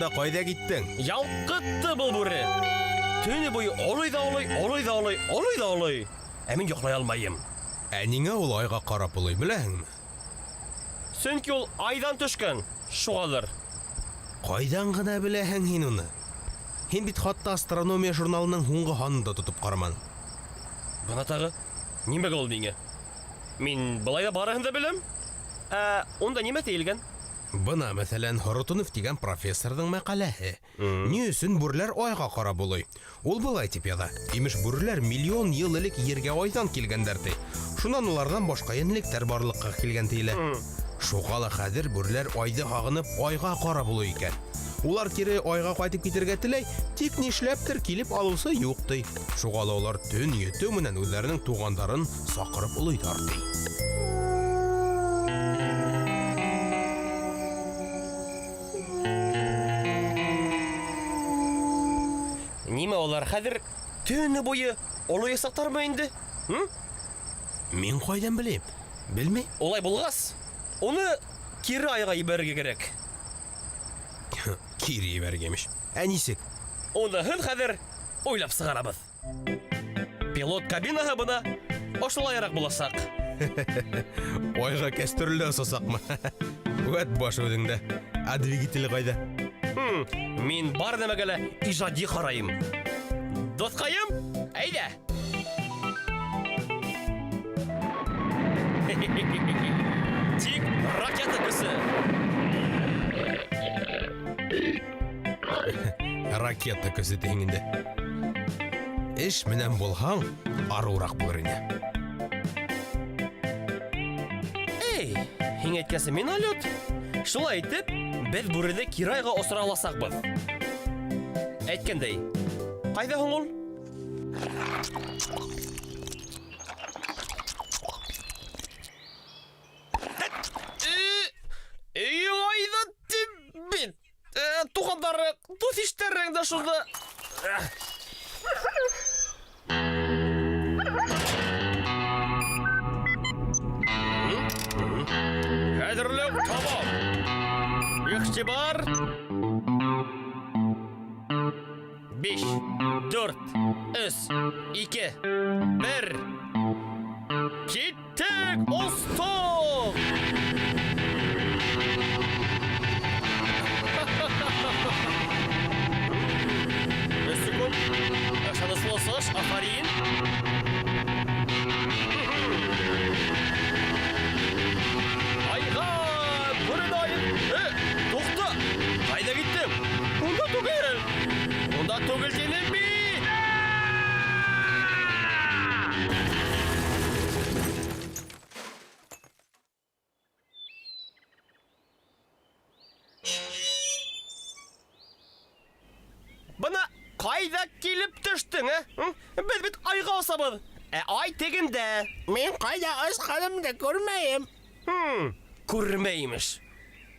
ваҡытында ҡайҙа киттең? Ялҡытты был бүре. Төне буйы олой ҙа олой, олой ҙа олой, олой ҙа олой. Ә мин йоҡлай алмайым. Ә ниңә ул айға ҡарап олой, беләһеңме? Сөнки ул айҙан төшкән, шуғалыр. Ҡайҙан ғына беләһең һин уны? Һин бит хатта астрономия журналының һуңғы һанын да тотоп ҡараманың. Бына тағы, нимәгә ул миңә? Мин былай ҙа барыһын да беләм. Ә унда нимә тейелгән? Бына, мәҫәлән, Хоротунов тигән профессорҙың мәҡәләһе. Ни өсөн бүреләр айға ҡарап олой? Ул былай тип яҙа. Имеш, бүреләр миллион йыл элек ергә айҙан килгәндәр, ти. Шунан уларҙан башҡа йәнлектәр барлыҡҡа килгән тиелә. Шуға ла хәҙер бүреләр айҙы һағынып айға ҡарап олой икән. Улар кире айға ҡайтып китергә теләй, тик нишләптер килеп алыусы юҡ, ти. Шуға ла улар төн етеү менән үҙҙәренең туғандарын саҡырып олойҙар, ти. Нимә улар хәҙер төне буйы олоясаҡтармы инде? Мин ҡайҙан беләйем? Белмәйем. Улай булғас, уны кире айға ебәрергә кәрәк. Кире ебәрергә имеш. Ә нисек? Уныһын хәҙер уйлап сығарабыҙ. Пилот кабинаһы бына ошолайыраҡ буласаҡ. Айға кәстрүлдә осасаҡмы? Вәт баш үҙеңдә. Ә двигателе ҡайҙа? Мин бар нәмәгә лә ижади ҡарайым. Дуҫҡайым, әйҙә! Тик ракета көсө. Ракета көсө тиһең инде. Эш менән булһаң, арыуыраҡ булыр ине. Эй, һиңә әйткәсе минолет. Шулай итеп, беҙ бүрене кире айға осора аласаҡбыҙ. Әйткәндәй, ҡайҙа һуң ул? Өйөң айҙа тип бит. Туғандары, дуҫ-иштәрең дә шунда. Хәҙерләү тамам. Иғтибар. 5, 4, 3, 2, 1. Киттек, остоҡ! Бер секунд. Ышаныслы осош, афарин. Айға, бүрен айын. Туҡта! Ҡайҙа киттең? Унда түгел. Унда түгел тинем бит. Бына ҡайҙа килеп төштөң, ә? Беҙ бит айға осабыҙ. Ә ай тегендә. Мин ҡайҙа осҡанымды күрмәйем. Күрмәй имеш.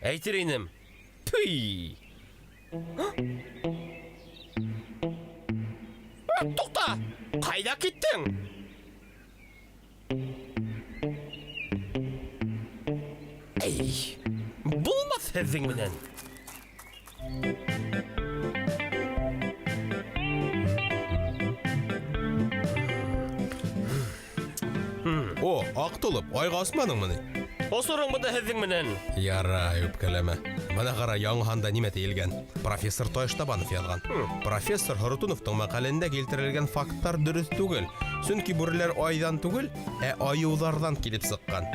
Әйтер инем. Пүй. Туҡта! Ҡайҙа киттең? Эй, булмаҫ һеҙҙең менән. О, аҡ толоп, айға османыңмы ни? Осорың бында һеҙҙең менән. Ярай, үпкәләмә. Бына ҡара, яңы һанда нимә тейелгән? Профессор Тайыштабанов яҙған. Профессор Хоротуновтың мәҡәләһендә килтерелгән факттар дөрөҫ түгел. Сөнки бүреләр айҙан түгел, ә айыуҙарҙан килеп сыҡҡан.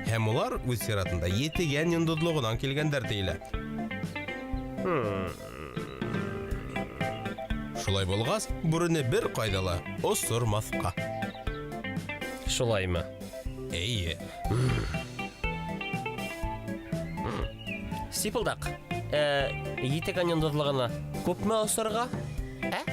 Һәм улар үҙ сиратында етегән йондоҙлоғонан килгәндәр тейелә. Шулай булғас, бүрене бер ҡайҙа ла осормаҫҡа. Шулаймы? Эйе. Сипылдаҡ, етегән йондоҙлоғона күпме осорға? Ә?